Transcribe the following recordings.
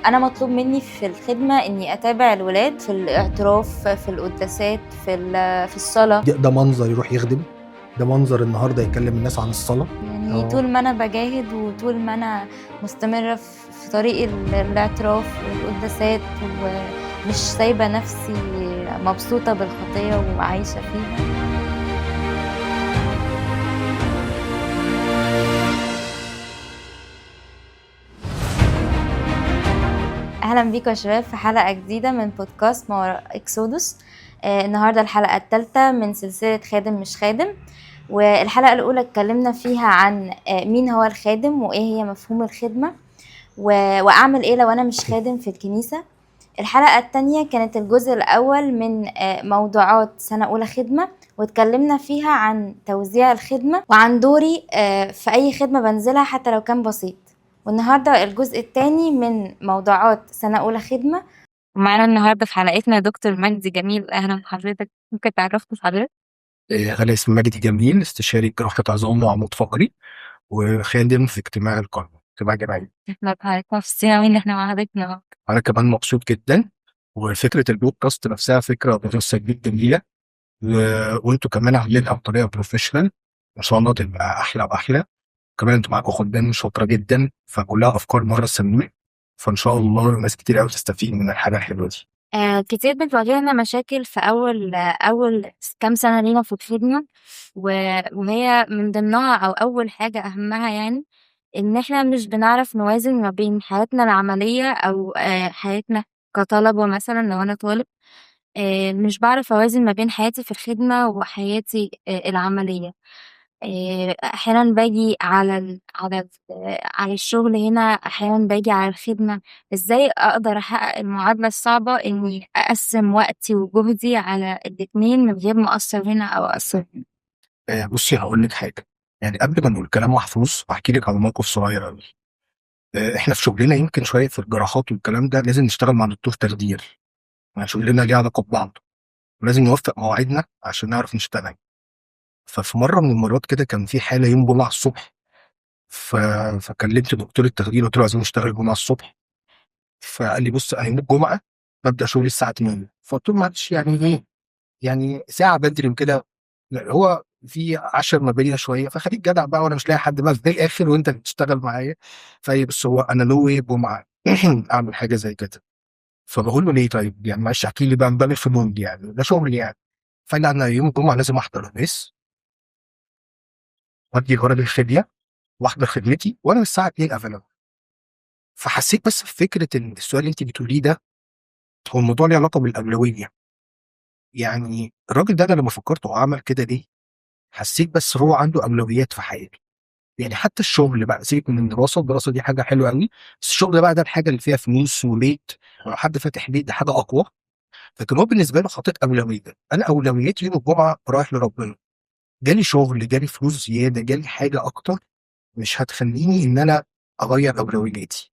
أنا مطلوب مني في الخدمة إني أتابع الولاد في الاعتراف، في القداسات، في الصلاة. ده منظر يروح يخدم، ده منظر النهارده يكلم الناس عن الصلاة. يعني طول ما أنا بجاهد وطول ما أنا مستمرة في طريق الاعتراف والقداسات ومش سايبة نفسي، مبسوطة بالخطية وعايشة فيها. أهلا بيكم يا شباب في حلقة جديدة من بودكاست ما وراء إكسودوس. النهاردة الحلقة الثالثة من سلسلة خادم مش خادم، والحلقة الأولى اتكلمنا فيها عن مين هو الخادم وإيه هي مفهوم الخدمة وأعمل إيه لو أنا مش خادم في الكنيسة. الحلقة الثانية كانت الجزء الأول من موضوعات سنة أولى خدمة، واتكلمنا فيها عن توزيع الخدمة وعن دوري في أي خدمة بنزلها حتى لو كان بسيط. والنهاردة الجزء الثاني من موضوعات سنة أولى خدمة. ومعانا النهاردة في حلقتنا دكتور مجدي جميل. أهلا بحضرتك، ممكن تعرفنا حضرتك؟ أنا اسمي مجدي جميل، استشاري جراحة عظام وعمود فقري وخادم في اجتماع القرن، اجتماع جماعي. احنا مبسوطين أوي إن احنا مع حضرتك النهاردة. أنا كمان مبسوط جدا، وفكرة البودكاست نفسها فكرة مدرسة جدا جميلة، وانتوا كمان عاملينها بطريقة professional، إن شاء الله تبقى أحلى وأحلى. كمان انتوا معاكم خدام شاطرة جدا، فكلها أفكار مرة سمية، فإن شاء الله ناس كتير أوي تستفيد من الحاجة الحلوة دي. كتير بتواجهنا مشاكل في أول كام سنة لينا في الخدمة، وهي من ضمنها أو أول حاجة أهمها يعني إن إحنا مش بنعرف نوازن ما بين حياتنا العملية أو حياتنا كطلبة. مثلا لو أنا طالب مش بعرف أوازن ما بين حياتي في الخدمة وحياتي العملية. أحيانا باجي على على الشغل هنا، أحيانا باجي على الخدمة. إزاي أقدر أحقق المعادلة الصعبة إني أقسم وقتي وجهدي على الاتنين من غير ما أقصر هنا أو أقصر هنا؟ بصي هقول لك حاجة، يعني قبل ما نقول كلام محفوظ هحكي لك على موقف صغير أوي. إحنا في شغلنا يمكن شوية في الجراحات والكلام ده لازم نشتغل مع دكتور تخدير، يعني شغلنا ليه علاقة ببعض ولازم نوفق مواعيدنا عشان نعرف نشتغل. ففي مرة من المرات كده كان في حالة يوم جمعة الصبح، فكلمت دكتور التخدير قلت له عايزين نشتغل جمعة الصبح. فقال لي بص أنا يوم الجمعة ببدأ شغلي الساعة 8. فقلت له معلش يعني إيه يعني ساعة بدري وكده، لا هو في 10 ما بيننا شوية، فخليك جدع بقى وأنا مش لاقي حد بقى في الآخر وأنت بتشتغل معايا. فقال بس هو أنا لو إيه جمعة أعمل حاجة زي كده. فبقول له ليه طيب يعني معلش احكي لي بقى من باب الفضول يعني ده شغل يعني. فقال أنا يوم الجمعة لازم أحضر الناس وادي الورق الخدمة واحضر خدمتي وانا الساعة 2 قفلها. فحسيت بس في فكرة ان السؤال اللي انت بتقوليه ده هو الموضوع ليه علاقة بالاولويه. يعني الراجل ده انا لما فكرت هو عمل كده ليه، حسيت بس هو عنده اولويات في حياته. يعني حتى الشغل بقى، سيبك من الدراسة، الدراسة دي حاجة حلوة قوي، بس الشغل بقى ده الحاجة اللي فيها فلوس وبيت، ولو حد فاتح بيت ده حاجة اقوى. لكن هو بالنسبة له حاطط اولوية، انا اولويتي يوم الجمعة رايح لربنا، جالي شغل، جالي فلوس زيادة، جالي حاجة اكتر، مش هتخليني ان انا اغير اولوياتي.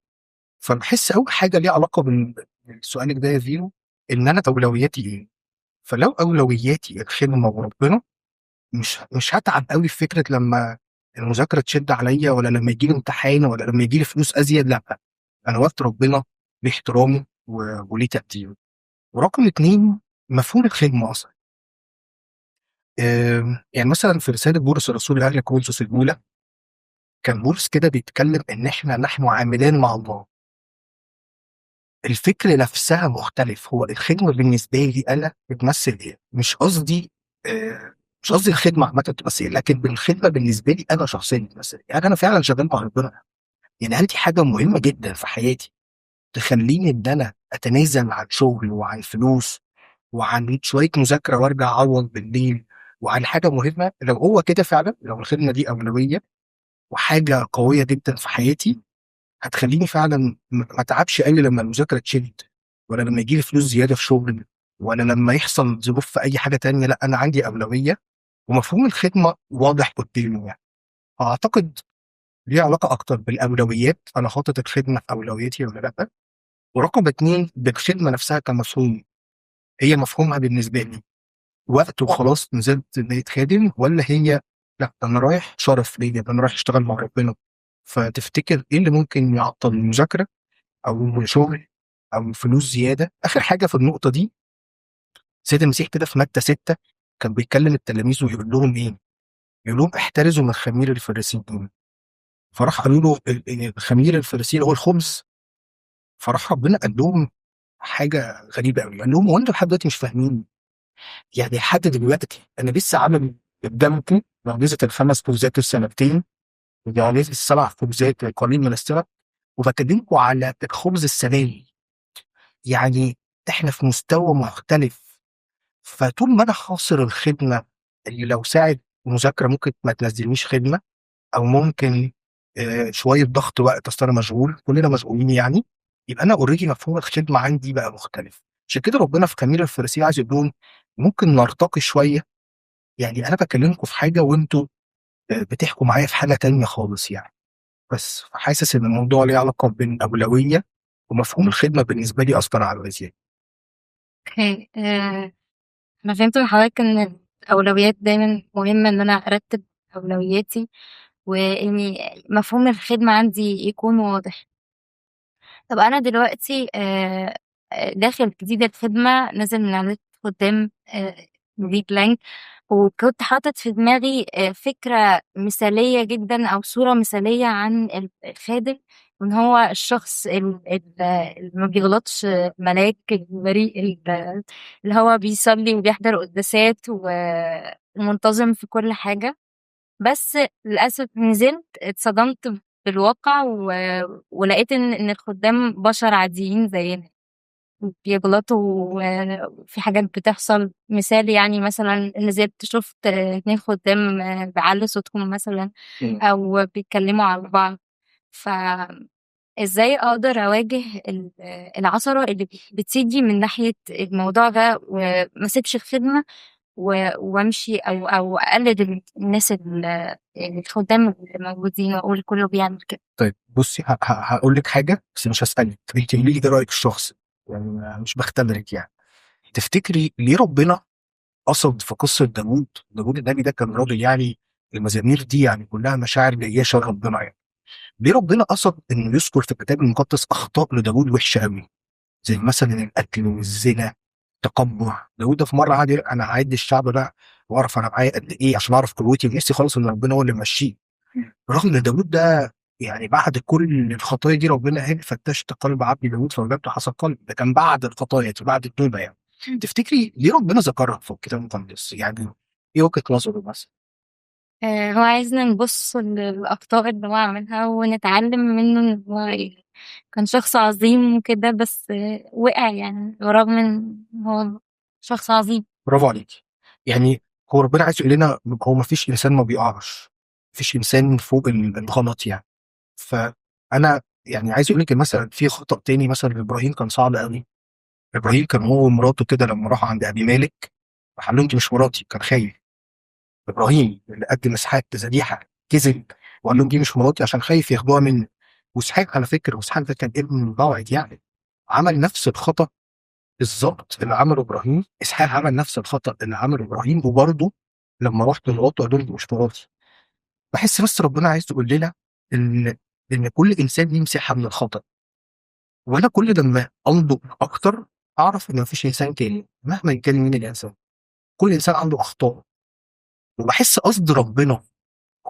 فبحس اول حاجة ليها علاقة بالسؤال ده يا فيرو، ان انا اولوياتي ايه. فلو اولوياتي الخدمة وربنا، مش هتعب قوي في فكرة لما المذاكرة تشد عليا، ولا لما يجي لي امتحان، ولا لما يجي لي فلوس ازيد. لا، انا وقت ربنا ليه احترامه وليه تقديره. ورقم 2 مفهوم الخدمة اصلا. يعني مثلا في رسالة بولس الرسول لأهل كورنثوس الأولى، كان بولس كده بيتكلم إن إحنا نحن عاملين مع الله. الفكر نفسها مختلف. هو الخدمة بالنسبة لي أنا بتمثل إيه؟ مش قصدي الخدمة عامة بتمثل إيه، لكن بالخدمة بالنسبة لي أنا شخصيا بتمثل إيه؟ يعني أنا فعلا شغال مع ربنا. يعني عندي حاجة مهمة جدا في حياتي تخليني إن أنا أتنازل عن شغل وعن فلوس وعن شوية مذاكرة وأرجع أعوض بالليل وعن حاجة مهمة. لو هو كده فعلا، لو الخدمة دي أولوية وحاجة قوية جدا في حياتي، هتخليني فعلا ما اتعبش قوي لما المذاكرة تشد، ولا لما يجيلي فلوس زيادة في شغل، ولا لما يحصل ظروف في أي حاجة تانية. لا، أنا عندي أولوية ومفهوم الخدمة واضح قدامي. يعني أعتقد ليه علاقة أكتر بالأولويات، أنا حاطط الخدمة في أولوياتي ولا لا. ورقم 2 بالخدمة نفسها كمفهوم، هي مفهومها بالنسبة لي وقت وخلاص نزلت بقيت خادم، ولا هي لا انا رايح شرف ليا، انا رايح اشتغل مع ربنا. فتفتكر ايه اللي ممكن يعطل المذاكرة؟ او شغل او فلوس زيادة. اخر حاجة في النقطة دي، سيد المسيح كده في متى 6 كان بيكلم التلاميذ ويقول لهم ايه؟ يقول لهم احترزوا من خمير الفريسيين. فراح قالوا له الخمير الفريسيين هو الخبز. فراح ربنا قال لهم حاجة غريبة قوي، قال لهم هو انتوا لحد دلوقتي مش فاهمين؟ يعني لحد دلوقتي انا لسه عامل قدامكم معجزه الخمس خبزات السنتين ومعجزة السبع خبزات القليل من السبع، وبكلمكم على الخبز السماوي. يعني احنا في مستوى مختلف. فطول ما انا حاصر الخدمة اللي لو ساعد مذاكرة ممكن ما تنزلنيش خدمة، او ممكن شوية ضغط وقت، اصل انا مشغول، كلنا مشغولين يعني، يبقى انا already مفهوم الخدمة عندي بقى مختلف. عشان كده ربنا في خمير الفريسيين عايز يقول لهم ممكن نرتقي شوية، يعني انا بكلمكم في حاجة وانتوا بتحكوا معايا في حاجة تانية خالص يعني. بس حاسس ان الموضوع ليه علاقة بالاولويه ومفهوم الخدمة بالنسبة لي اصلا على ازاي. okay، انا فهمت من حضرتك ان الاولويات دايما مهمة، ان انا ارتب اولوياتي واني مفهوم الخدمة عندي يكون واضح. طب انا دلوقتي داخل جديد الخدمة، نازل من على خدام جديد blank، وكنت حاطط في دماغي فكرة مثالية جدا أو صورة مثالية عن الخادم، وإن هو الشخص اللي ما بيغلطش، ملاك البريء اللي هو بيصلي وبيحضر قداسات ومنتظم في كل حاجة. بس للأسف نزلت اتصدمت بالواقع ولقيت إن الخدام بشر عاديين زينا بيغلطوا وفي حاجات بتحصل. مثال يعني مثلا نزلت شفت 2 خدام بيعلوا صوتهم مثلا أو بيتكلموا على بعض. فإزاي أقدر أواجه العثرة اللي بتيجي من ناحية الموضوع ده وما أسيبش الخدمة وأمشي أو أقلد الناس الخدام اللي موجودين وأقول كله بيعمل كده؟ طيب بصي، هقول لك حاجة بس مش هسألك، انت قولي لي ده رأيك الشخصي يعني، مش بختبرك يعني. تفتكري ليه ربنا قصد في قصة داوود؟ داوود النبي ده كان راجل يعني المزامير دي يعني كلها مشاعر جياشة ربنا يعني. ليه ربنا قصد انه يذكر في الكتاب المقدس اخطاء لداوود وحشة قوي، زي مثلا القتل والزنا، التكبر؟ داوود ده في مرة قعد يقول انا هعد الشعب ده واعرف انا معايا قد ايه عشان اعرف قوتي ونفسي خالص ان ربنا هو اللي ماشية. رغم ان داوود ده يعني بعد كل الخطايا دي ربنا قال فتشت قلب عبدي داوود فوجدت حسب قلب، ده كان بعد الخطايا بعد التوبة يعني. تفتكري ليه ربنا ذكرها في الكتاب المقدس؟ يعني ايه وجهه نظره مثلا؟ هو عايزنا نبص للأخطاء اللي هو عملها ونتعلم منه إن هو كان شخص عظيم وكده، بس وقع يعني، ورغم إن هو شخص عظيم. برافو عليكي. يعني هو ربنا عايز يقول لنا هو ما فيش إنسان ما بيقعش، ما فيش إنسان فوق الغلط يعني. فأنا يعني عايز أقول لك مثلا في خطأ تاني مثلا إبراهيم كان صعب قوي. إبراهيم كان هو ومراته كده لما راحوا عند أبي مالك راح قال لهم أنت مش مراتي، كان خايف. إبراهيم اللي قدم إسحاق ذبيحة كذب وقال لهم دي مش مراتي عشان خايف ياخدوها منه. وإسحاق على فكرة، وإسحاق ده كان ابن الموعد يعني، عمل نفس الخطأ بالظبط اللي عمله إبراهيم. إسحاق عمل نفس الخطأ اللي عمله إبراهيم، وبرضه لما راح لمراته قال لهم مش مراتي. بحس بس ربنا عايز يقول لنا إن كل إنسان ليه مساحة من الخطأ، وأنا كل لما أنضج أكتر أعرف إن مفيش إنسان تاني مهما كان مين الإنسان، كل إنسان عنده أخطاء. وبحس قصد ربنا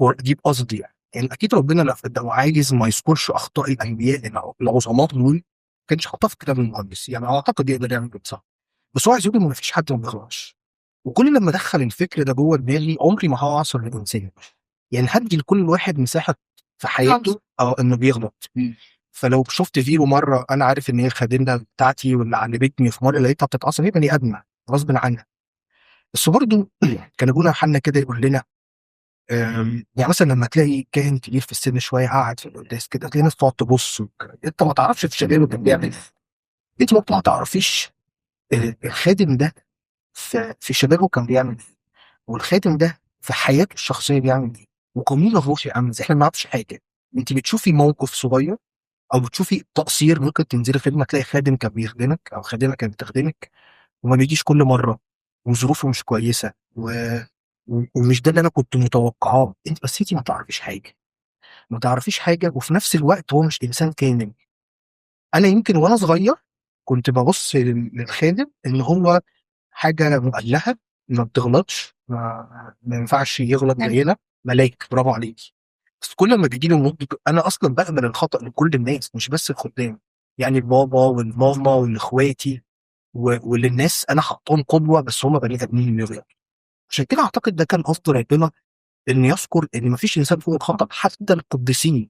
هو دي بقصدي يعني، يعني أكيد ربنا لو عايز ما يذكرش أخطاء الأنبياء العظماء دول ما كانش حطها في الكتاب المقدس يعني، أعتقد يقدر يعمل كده صح، بس هو عايز يقول إن مفيش حد ما بيغلطش. وكل لما أدخل الفكر ده جوه دماغي عمري ما هعصر الإنسان يعني، هدي لكل واحد مساحة في حياته أو إنه بيغلط. فلو شفت فيرو مرة أنا عارف إن هي الخادمة بتاعتي واللي علمتني، في مرة لقيتها بتتعصب، هي بني آدمة غصب عنها. بس برضه كان أبونا يوحنا كده يقول لنا يعني مثلا لما تلاقي كاهن كبير في السن شوية قاعد في القداس كده، تلاقي ناس تقعد تبص، انت ما تعرفش في شبابه كان بيعمل ايه، انت ما تعرفيش الخادم ده في شبابه كان بيعمل ايه، والخادم ده في حياته الشخصية بيعمل ايه، وقانون الروحي عامل ازاي. احنا ما نعرفش حاجة. انت بتشوفي موقف صغير او بتشوفي تقصير، ممكن تنزلي خدمة تلاقي خادم كان بيخدمك او خادمه كانت بتخدمك وما بيجيش كل مرة، وظروفه مش كويسة ومش ده اللي انا كنت متوقعاه. انت بس انت ما تعرفيش حاجة، ما تعرفيش حاجة، وفي نفس الوقت هو مش انسان كامل. انا يمكن وانا صغير كنت ببص للخادم ان هو حاجة مؤلهه، ما بتغلطش، ما ينفعش يغلط زينا، ملاك، برافو عليكي. بس كل ما بيجي لي النضج انا اصلا بقبل الخطا لكل الناس، مش بس الخدام، يعني البابا والماما والاخواتي وللناس انا حطهم قدوة، بس هم بني ادمين بيغلطوا. عشان كده اعتقد ده كان قصد ربنا ان يذكر ان ما فيش انسان فوق الخطا، حتى القديسين.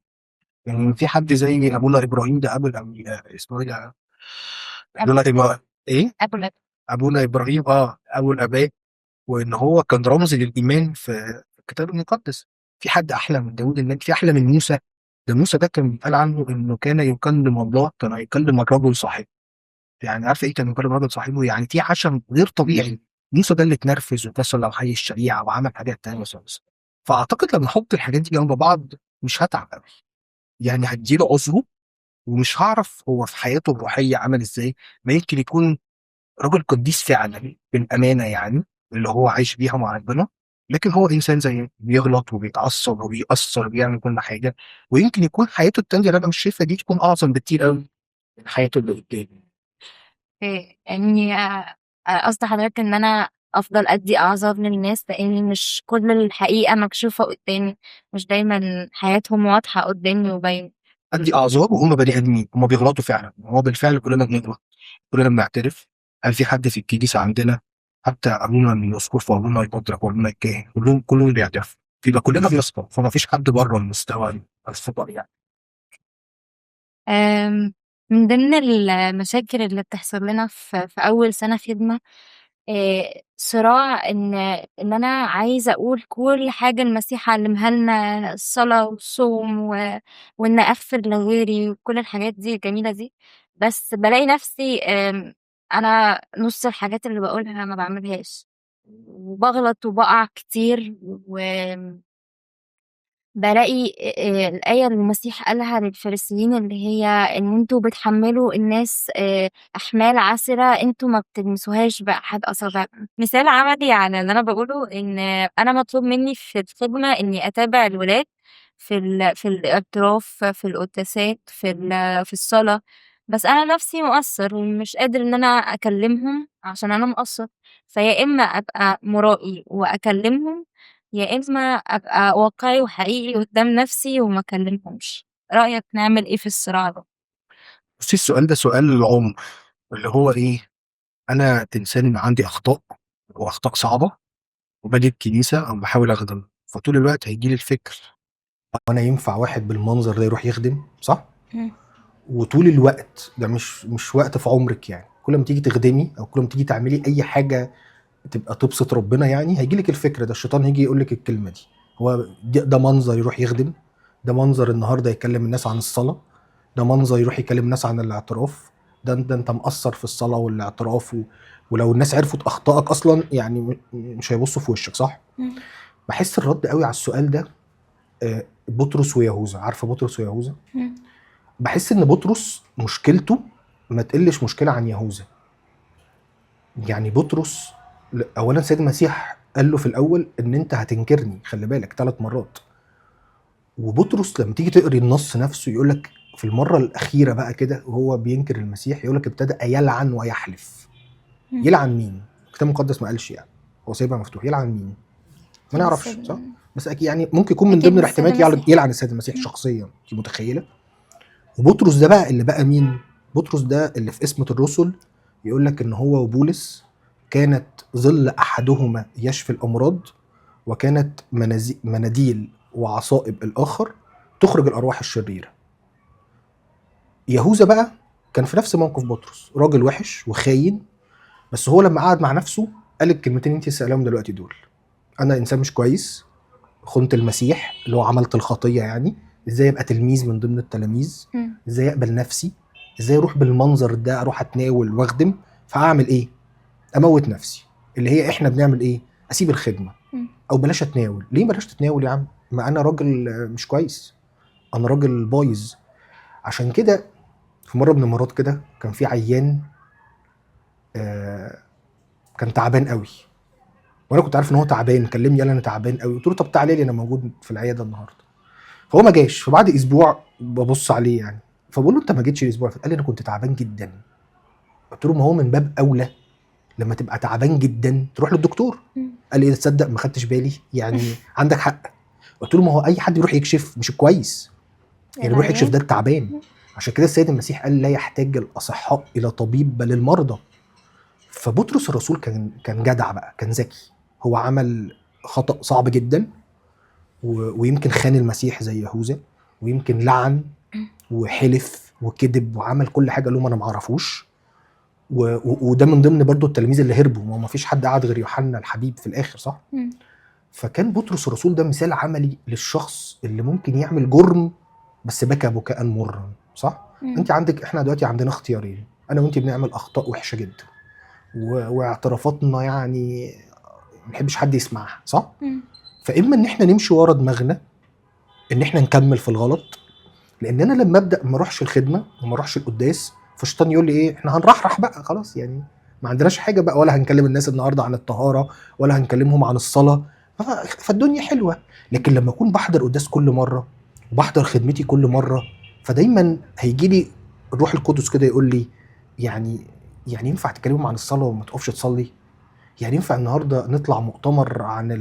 يعني في حد زي ابونا ابراهيم ده، ابو اسمه ايه ده؟ ابونا ابراهيم ايه؟ ابونا ابراهيم، ابو الاباء، وان هو كان رمز للايمان في الكتاب المقدس. في حد احلى من داود النبي؟ في احلى من موسى؟ ده موسى ده كان بيتقال عنه انه كان يكلم الله، كان يكلم الرجل صاحبه. يعني عارفه ايه كان يكلم الرجل صاحبه؟ يعني في عشم غير طبيعي. موسى ده اللي اتنرفز وكسر على حي الشريعة وعمل حاجات تانية. فاعتقد لما احط الحاجات دي جنب بعض مش هتعب قوي، يعني هديله عذره، ومش هعرف هو في حياته الروحية عمل ازاي. ما يمكن يكون راجل قديس فعلا بالامانة، يعني اللي هو عايش بيها مع ربنا، لكن هو انسان زي بيغلط وبيتعصب وبيأثر وبيعمل كل حاجة، ويمكن يكون حياته التانية اللي انا مش شايفها دي تكون اعظم بكتير قوي من حياته اللي قدامي. يعني قصد حضرتك ان انا افضل ادي اعذار للناس لان مش كل الحقيقة مكشوفة قدامي، مش دايما حياتهم واضحة قدامي وباينه. ادي اعذار وهم بني ادمين، هم بيغلطوا فعلا، هو بالفعل كلنا بنغلط، كلنا بنعترف. هل في حد في الكنيسة عندنا حتى ابونا الاسقف وابونا البطرك وابونا الكاهن كلهم بيعترفوا، يبقى كلنا بنسقط، فما فيش حد بره المستوى الخطأ يعني. من ضمن المشاكل اللي بتحصل لنا في اول سنة خدمة، صراع ان انا عايزه اقول كل حاجة المسيح علمها لنا، الصلاة والصوم وان اغفر لغيري وكل الحاجات دي الجميلة دي، بس بلاقي نفسي انا نص الحاجات اللي بقولها ما بعملهاش، وبغلط وبقع كتير. و بلاقي الآية اللي المسيح قالها للفريسيين اللي هي إن انتوا بتحملوا الناس أحمال عسرة انتوا ما بتلمسوهاش بأحد أصابعكم. مثال عملي على اللي أنا بقوله، إن أنا مطلوب مني في الخدمة إني أتابع الولاد في الاعتراف، في القداسات، في الصلاة، بس أنا نفسي مقصر ومش قادر إن أنا أكلمهم عشان أنا مقصر. فيا إما أبقى مرائي وأكلمهم، يا إما أبقى واقعي وحقيقي قدام نفسي وما أكلمهمش. رأيك نعمل إيه في الصراع ده؟ بصي، السؤال ده سؤال العمر، اللي هو إيه؟ أنا إنسان عندي أخطاء وأخطاء صعبة، وباجي الكنيسة أو بحاول أخدم، فطول الوقت هيجي لي الفكر وأنا ينفع واحد بالمنظر ده يروح يخدم؟ صح؟ وطول الوقت ده مش وقت في عمرك، يعني كل ما تيجي تخدمي أو كل ما تيجي تعملي أي حاجة تبقى تبسط ربنا، يعني هيجي لك الفكر ده، الشيطان هيجي يقول لك الكلمة دي، هو ده منظر يروح يخدم، ده منظر النهارده يكلم الناس عن الصلاة، ده منظر يروح يكلم الناس عن الاعتراف، ده انت مقصر في الصلاة والاعتراف، ولو الناس عرفت اخطائك اصلا يعني مش هيبصوا في وشك، صح؟ بحس الرد قوي على السؤال ده بطرس ويهوذا. عارفه بطرس ويهوذا؟ بحس ان بطرس مشكلته ما تقلش مشكلة عن يهوذا. يعني بطرس اولا سيد المسيح قال له في الاول ان انت هتنكرني، خلي بالك، 3 مرات. وبطرس لما تيجي تقري النص نفسه يقول لك في المرة الاخيرة بقى كده وهو بينكر المسيح، يقول لك ابتدى يلعن ويحلف. يلعن مين؟ الكتاب المقدس ما قالش، يعني هو سايبها مفتوح، يلعن مين؟ ما نعرفش، صح؟ بس اكيد يعني ممكن يكون من ضمن الاحتمالات يلعن السيد المسيح شخصيا، انت متخيله؟ وبطرس ده بقى اللي بقى مين؟ بطرس ده اللي في اسمة الرسل يقول لك ان هو وبولس كانت ظل احدهما يشفي الامراض، وكانت مناديل وعصائب الاخر تخرج الارواح الشريرة. يهوذا بقى كان في نفس موقف بطرس، راجل وحش وخاين، بس هو لما قعد مع نفسه قال الكلمتين انت سألهم دلوقتي دول، انا انسان مش كويس، خنت المسيح اللي هو عملت الخطية، يعني ازاي ابقى تلميذ من ضمن التلاميذ، ازاي اقبل نفسي، ازاي اروح بالمنظر ده اروح اتناول واخدم، فاعمل ايه؟ اموت نفسي. اللي هي احنا بنعمل ايه؟ اسيب الخدمة او بلاش اتناول. ليه بلاش تتناول يا عم؟ ما انا راجل مش كويس، انا راجل بايظ. عشان كده في مرة من المرات كده كان في عيان كان تعبان قوي، وانا كنت عارف ان هو تعبان، كلمني قال انا تعبان قوي، قلت له طب تعالى لي انا موجود في العيادة النهارده. فهو ما جاش. فبعد اسبوع ببص عليه، يعني فبقول له انت ما جيتش الاسبوع اللي فات؟ قال لي انا كنت تعبان جدا. قلت له ما هو من باب اولى لما تبقى تعبان جدا تروح للدكتور. قال لي تصدق ما خدتش بالي، يعني عندك حق. قلت له ما هو اي حد يروح يكشف مش كويس، يعني يروح يكشف ده التعبان. عشان كده السيد المسيح قال لا يحتاج الاصحاء الى طبيب بل المرضى. فبطرس الرسول كان جدع بقى، كان ذكي. هو عمل خطأ صعب جدا ويمكن خان المسيح زي يهوذا، ويمكن لعن وحلف وكذب وعمل كل حاجة لهم انا ما اعرفوش. وده من ضمن برضو التلاميذ اللي هربوا، ما فيش حد قعد غير يوحنا الحبيب في الاخر، صح؟ فكان بطرس الرسول ده مثال عملي للشخص اللي ممكن يعمل جرم بس بكى بكاء مرا، صح؟ انت عندك، احنا دلوقتي عندنا اختيارين، انا وانت بنعمل اخطاء وحشة جدا واعترافاتنا يعني ما نحبش حد يسمعها، صح؟ فاما ان احنا نمشي ورا دماغنا ان احنا نكمل في الغلط، لان انا لما ابدا ما اروحش الخدمة وما اروحش القداس، فالشيطان يقول لي ايه، احنا هنرحرح بقى خلاص، يعني ما عندناش حاجة بقى، ولا هنكلم الناس النهارده عن الطهارة ولا هنكلمهم عن الصلاة، فالدنيا حلوة. لكن لما اكون بحضر قداس كل مرة وبحضر خدمتي كل مرة، فدايما هيجي لي الروح القدس كده يقول لي يعني ينفع تكلمهم عن الصلاة وما تقفش تصلي؟ يعني ينفع النهارده نطلع مؤتمر عن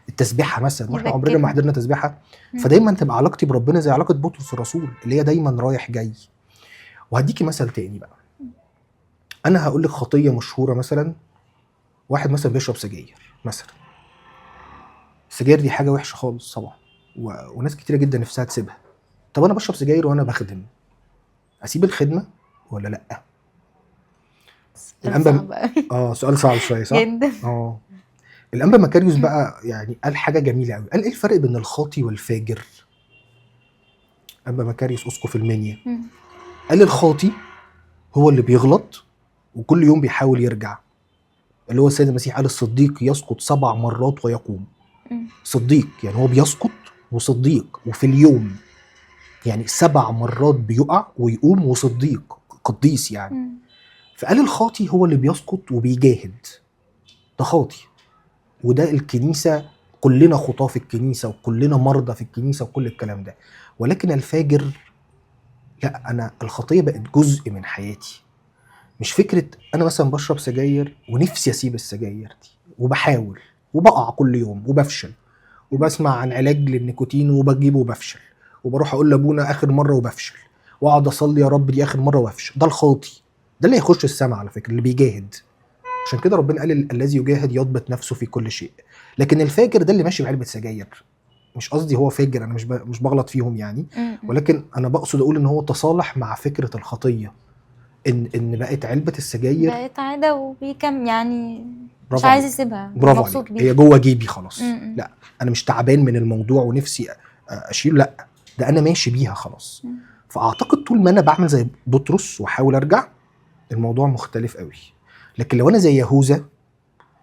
التسبيحة مثلا واحنا عمرنا ما حضرنا تسبيحه؟ فدايما تبقى علاقتي بربنا زي علاقة بطرس الرسول اللي هي دايما رايح جاي. وهديكي مثل تاني بقى، انا هقول لك خطيه مشهورة مثلا، واحد مثلا بيشرب سجاير مثلا. السجاير دي حاجة وحشة خالص طبعا، وناس كتيرة جدا نفسها تسيبها. طب انا بشرب سجاير وانا بخدم، اسيب الخدمة ولا لا؟ الانبا سؤال صعب شوية، صح؟ جدا. الانبا مكاريوس بقى يعني قال حاجة جميلة قوي، قال ايه الفرق بين الخاطي والفاجر؟ انبا مكاريوس اسقف المنيا قال الخاطي هو اللي بيغلط وكل يوم بيحاول يرجع، اللي هو السيد المسيح قال الصديق يسقط 7 مرات ويقوم. صديق يعني هو بيسقط وصديق، وفي اليوم يعني 7 مرات بيقع ويقوم، وصديق قديس يعني. فقال الخاطي هو اللي بيسقط وبيجاهد، ده خاطي، وده الكنيسة كلنا خطاة في الكنيسة وكلنا مرضى في الكنيسة وكل الكلام ده. ولكن الفاجر لا، أنا الخطية بقت جزء من حياتي، مش فكرة أنا مثلا بشرب سجاير ونفسي أسيب السجاير دي وبحاول وبقع كل يوم وبفشل، وبسمع عن علاج للنيكوتين وبجيبه وبفشل، وبروح أقول لأبونا آخر مرة وبفشل، وأقعد أصلي يا رب دي آخر مرة وبفشل. ده الخاطي، ده اللي يخش السما على فكرة، اللي بيجاهد. عشان كده ربنا قال الذي يجاهد يضبط نفسه في كل شيء. لكن الفاجر ده اللي ماشي بعلبة سجاير، مش قصدي هو فاجر، انا مش بغلط فيهم يعني، ولكن انا بقصد اقول ان هو تصالح مع فكرة الخطية، ان بقت علبة السجاير بقت عادة وبيكم يعني مش عايز يسيبها. برافو عليك، هي جوه جيبي خلاص. لا انا مش تعبان من الموضوع ونفسي اشيله، لا ده انا ماشي بيها خلاص. فاعتقد طول ما انا بعمل زي بطرس واحاول ارجع، الموضوع مختلف قوي. لكن لو انا زي يهوذا،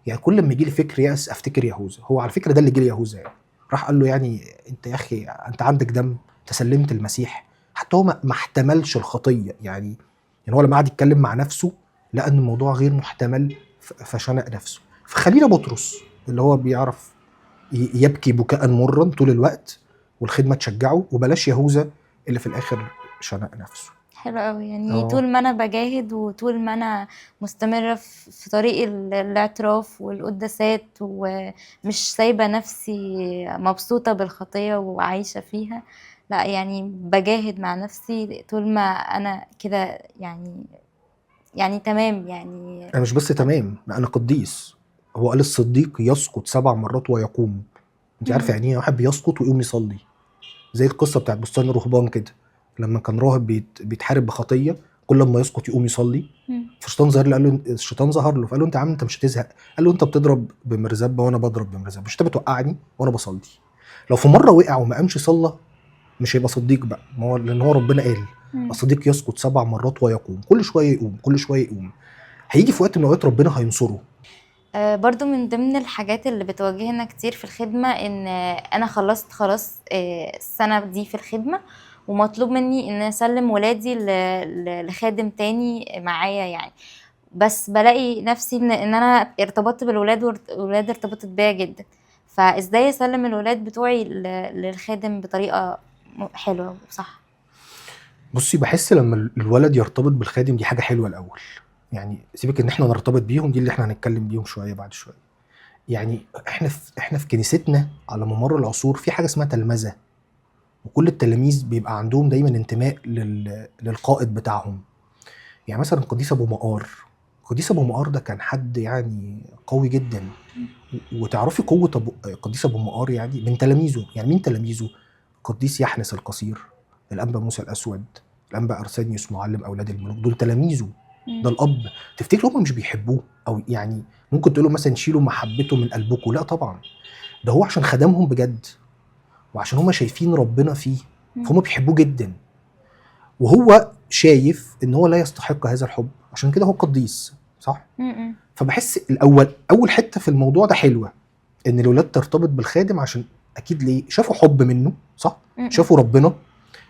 يعني كل ما يجي لي فكر يأس افتكر يهوذا. هو على فكرة ده اللي جه ليهوذا، يعني راح قال له يعني انت يا اخي انت عندك دم، تسلمت المسيح. حتى هو ما احتملش الخطية، يعني هو لما قعد يتكلم مع نفسه لقى ان الموضوع غير محتمل فشنق نفسه. فخلينا بطرس اللي هو بيعرف يبكي بكاء مرا طول الوقت والخدمة تشجعه، وبلاش يهوذا اللي في الاخر شنق نفسه. حلو قوي يعني. طول ما انا بجاهد وطول ما انا مستمرة في طريق الاعتراف والقداسات ومش سايبه نفسي مبسوطة بالخطيه وعايشة فيها، لا يعني بجاهد مع نفسي طول ما انا كده يعني تمام. يعني انا مش بس تمام، انا قديس. هو قال الصديق يسقط 7 مرات ويقوم. انت عارفه يعني ايه واحد بيسقط ويقوم يصلي؟ زي القصة بتاعت بستان الرهبان كده، لما كان راهب بيتحارب بخطيه، كل ما يسقط يقوم يصلي. فالشيطان ظهر له، قال له الشيطان ظهر له فقال له انت يا عم انت مش هتزهق؟ قال له انت بتضرب بمرزبه وانا بضرب بمرزبه، مش انت بتوقعني وانا بصلي. لو في مرة وقع وما قامش صلى مش هيبقى صديق بقى، ما هو لان هو ربنا قال الصديق يسقط 7 مرات ويقوم، كل شوية يقوم كل شوية يقوم، هيجي في وقت من الاوقات ربنا هينصره. برضو من ضمن الحاجات اللي بتواجهنا كتير في الخدمة ان انا خلصت خلاص السنة دي في الخدمة، ومطلوب مني ان اسلم ولادي لخادم تاني معايا يعني، بس بلاقي نفسي ان انا ارتبطت بالولاد والولاد ارتبطت بيا جدا، فازاي اسلم الولاد بتوعي للخادم بطريقة حلوة وصح؟ بصي، بحس لما الولد يرتبط بالخادم دي حاجة حلوة الاول، يعني سيبك ان احنا نرتبط بيهم، دي اللي احنا هنتكلم بيهم شوية بعد شوية. يعني احنا في كنيستنا على ممر العصور في حاجة اسمها تلمذة، وكل التلاميذ بيبقى عندهم دايما انتماء للقائد بتاعهم. يعني مثلا قديس ابو مقار، قديس ابو مقار ده كان حد يعني قوي جدا، وتعرفي قوة قديس ابو مقار يعني من تلاميذه. يعني مين تلاميذه؟ قديس يحنس القصير، الانبا موسى الاسود، الانبا ارسانيوس معلم اولاد الملوك، دول تلاميذه. ده الاب. تفتكروا هم مش بيحبوه؟ او يعني ممكن تقولوا مثلا شيلوا محبته من قلبكم؟ لا طبعا، ده هو عشان خدمهم بجد، وعشان هم شايفين ربنا فيه، فهم بيحبوه جدا، وهو شايف ان هو لا يستحق هذا الحب، عشان كده هو قديس، صح؟ فبحس الاول اول حتة في الموضوع ده حلوة، ان الولاد ترتبط بالخادم، عشان اكيد ليه شافوا حب منه، صح؟ شافوا ربنا،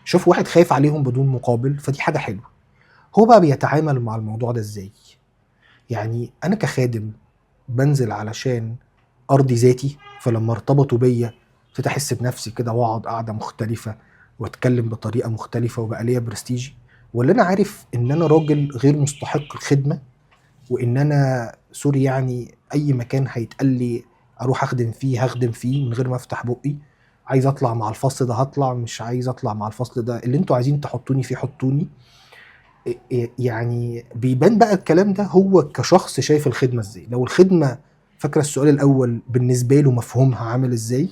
شافوا واحد خايف عليهم بدون مقابل، فدي حاجة حلوة. هو بقى بيتعامل مع الموضوع ده ازاي؟ يعني انا كخادم بنزل علشان ارضي ذاتي، فلما ارتبطوا بيا ابتديت احس بنفسي كده، واقعد قعدة مختلفة، واتكلم بطريقة مختلفة، وبقى ليا برستيجي، ولا انا عارف ان انا راجل غير مستحق الخدمة، وان انا sorry يعني اي مكان هيتقال لي اروح اخدم فيه هخدم فيه من غير ما افتح بقي، عايز اطلع مع الفصل ده هطلع، مش عايز اطلع مع الفصل ده، اللي انتوا عايزين تحطوني فيه حطوني. يعني بيبان بقى الكلام ده هو كشخص شايف الخدمة ازاي. لو الخدمة، فاكره السؤال الاول، بالنسبة له مفهومها عامل ازاي،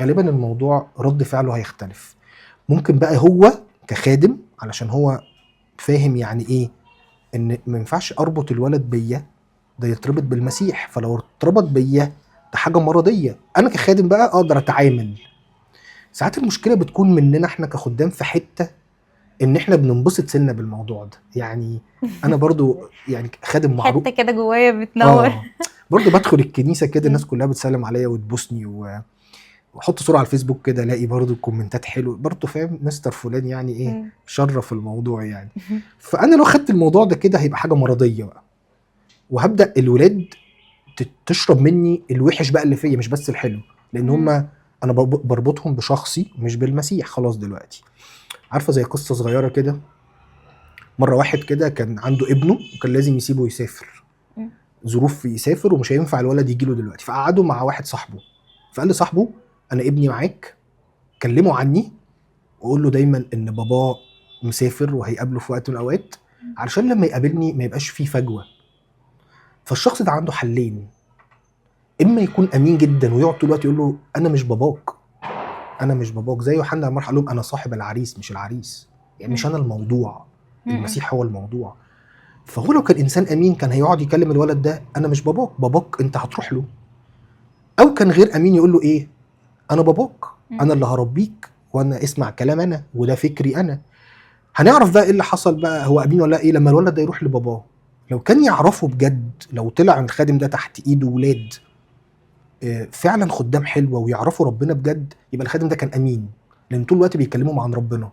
غالبا الموضوع رد فعله هيختلف. ممكن بقى هو كخادم، علشان هو فاهم يعني ايه ان ما ينفعش اربط الولد بيا، ده يتربط بالمسيح، فلو ارتبط بيا ده حاجة مرضية، انا كخادم بقى اقدر اتعامل. ساعات المشكلة بتكون مننا احنا كخدام في حتة ان احنا بننبسط سنة بالموضوع ده. يعني انا برضو يعني خادم معروف، حتة كده جوايا بتنور. برضو بدخل الكنيسة كده الناس كلها بتسلم عليا وتبوسني، واحط صوره على الفيسبوك كده الاقي برضو كومنتات حلوة برضو، فاهم مستر فلان يعني ايه شرف الموضوع يعني. فانا لو خدت الموضوع ده كده هيبقى حاجة مرضية بقى، وهبدا الولاد تشرب مني الوحش بقى اللي فيا، مش بس الحلو، لان هم انا بربطهم بشخصي مش بالمسيح خلاص دلوقتي. عارفه زي قصة صغيرة كده، مرة واحد كده كان عنده ابنه وكان لازم يسيبه يسافر، ظروف يسافر ومش هينفع الولد يجي له دلوقتي، فقعدوا مع واحد صاحبه، فقال لصاحبه انا ابني معاك، كلمة عني وقول له دايما ان باباه مسافر وهيقابله في وقت من الاوقات، علشان لما يقابلني ما يبقاش فيه فجوة. فالشخص ده عنده حلين، اما يكون امين جدا ويقعد طول الوقت يقول له انا مش باباك، انا مش باباك، زي يوحنا لما راح قال لهم انا صاحب العريس مش العريس، يعني مش انا الموضوع، المسيح هو الموضوع. فهو لو كان انسان امين كان هيقعد يكلم الولد ده انا مش باباك، باباك انت هتروح له. او كان غير امين يقول له ايه، انا باباك، انا اللي هربيك، وانا اسمع كلام انا، وده فكري انا. هنعرف بقى ايه اللي حصل بقى، هو امين ولا ايه، لما الولد ده يروح لباباه. لو كان يعرفه بجد، لو طلع الخادم ده تحت ايده ولاد فعلا خدام حلوة ويعرفوا ربنا بجد، يبقى الخادم ده كان امين، لان طول الوقت بيتكلموا عن ربنا.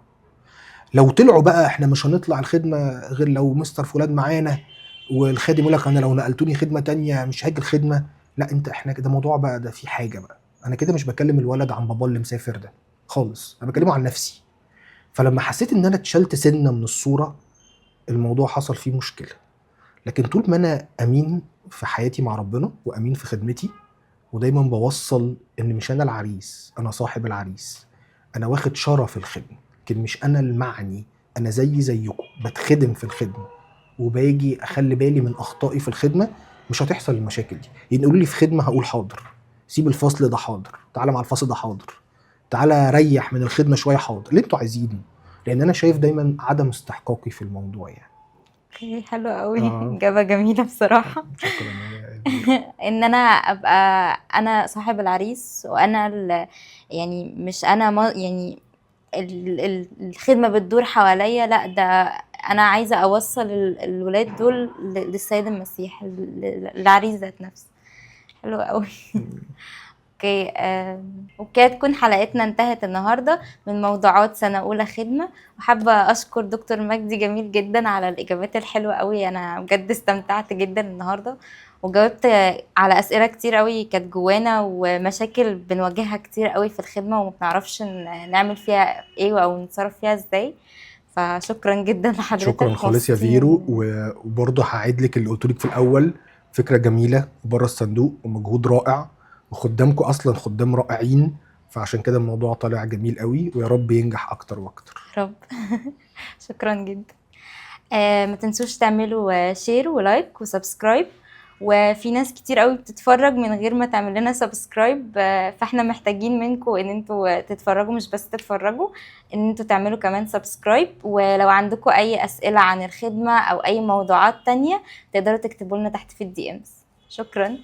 لو طلعوا بقى احنا مش هنطلع الخدمة غير لو مستر فلان معانا، والخادم يقول لك انا لو نقلتوني خدمة تانية مش هاجي الخدمة، لا انت احنا كده موضوع بقى ده في حاجة بقى، انا كده مش بكلم الولد عن باباه اللي مسافر ده خالص، انا بكلمه عن نفسي. فلما حسيت ان انا اتشلت سنة من الصورة، الموضوع حصل فيه مشكلة. لكن طول ما انا امين في حياتي مع ربنا وامين في خدمتي، ودايما بوصل ان مش انا العريس، انا صاحب العريس، انا واخد شرف الخدمة، لكن مش انا المعني، انا زي زيكم بتخدم في الخدمة، وباجي اخلي بالي من اخطائي في الخدمة، مش هتحصل المشاكل دي. ينقلوا لي في خدمة هقول حاضر، سيب الفصل ده حاضر، تعالى مع الفصل ده حاضر، تعالى ريح من الخدمة شوية حاضر، اللي انتوا عايزينه، لان انا شايف دايما عدم استحقاقي في الموضوع يعني. okay حلو قوي، اجابه جميلة بصراحة. شكرا. ان انا ابقى انا صاحب العريس، وانا يعني مش انا يعني الخدمة بتدور حواليا، لا ده انا عايزه اوصل الولاد دول للسيد المسيح، العريس ذات نفسه. حلو قوي. okay، وبكده تكون حلقتنا انتهت النهارده من موضوعات سنة اولى خدمة، وحابة اشكر دكتور مجدي جميل جدا على الاجابات الحلوة قوي، انا بجد استمتعت جدا النهارده، وجاوبت على اسئلة كتير قوي كانت جوانا ومشاكل بنواجهها كتير قوي في الخدمة وما بنعرفش نعمل فيها ايه او نتصرف فيها ازاي. فشكرا جدا لحضرتك. شكرا خالص يا مبسوطين. فيرو، وبرضه هعيد لك اللي قلت لك في الاول، فكرة جميلة وبره الصندوق ومجهود رائع، وخدامكم اصلا خدام رائعين، فعشان كده الموضوع طالع جميل قوي، ويا رب ينجح اكتر واكتر. يا رب. شكرا جدا. ما تنسوش تعملوا share و like و subscribe، وفي ناس كتير قوي بتتفرج من غير ما تعمل لنا subscribe، فاحنا محتاجين منكم ان انتوا تتفرجوا، مش بس تتفرجوا، ان انتوا تعملوا كمان subscribe. ولو عندكم اي اسئلة عن الخدمة او اي موضوعات تانية تقدروا تكتبوا لنا تحت في ال DMs. شكرا.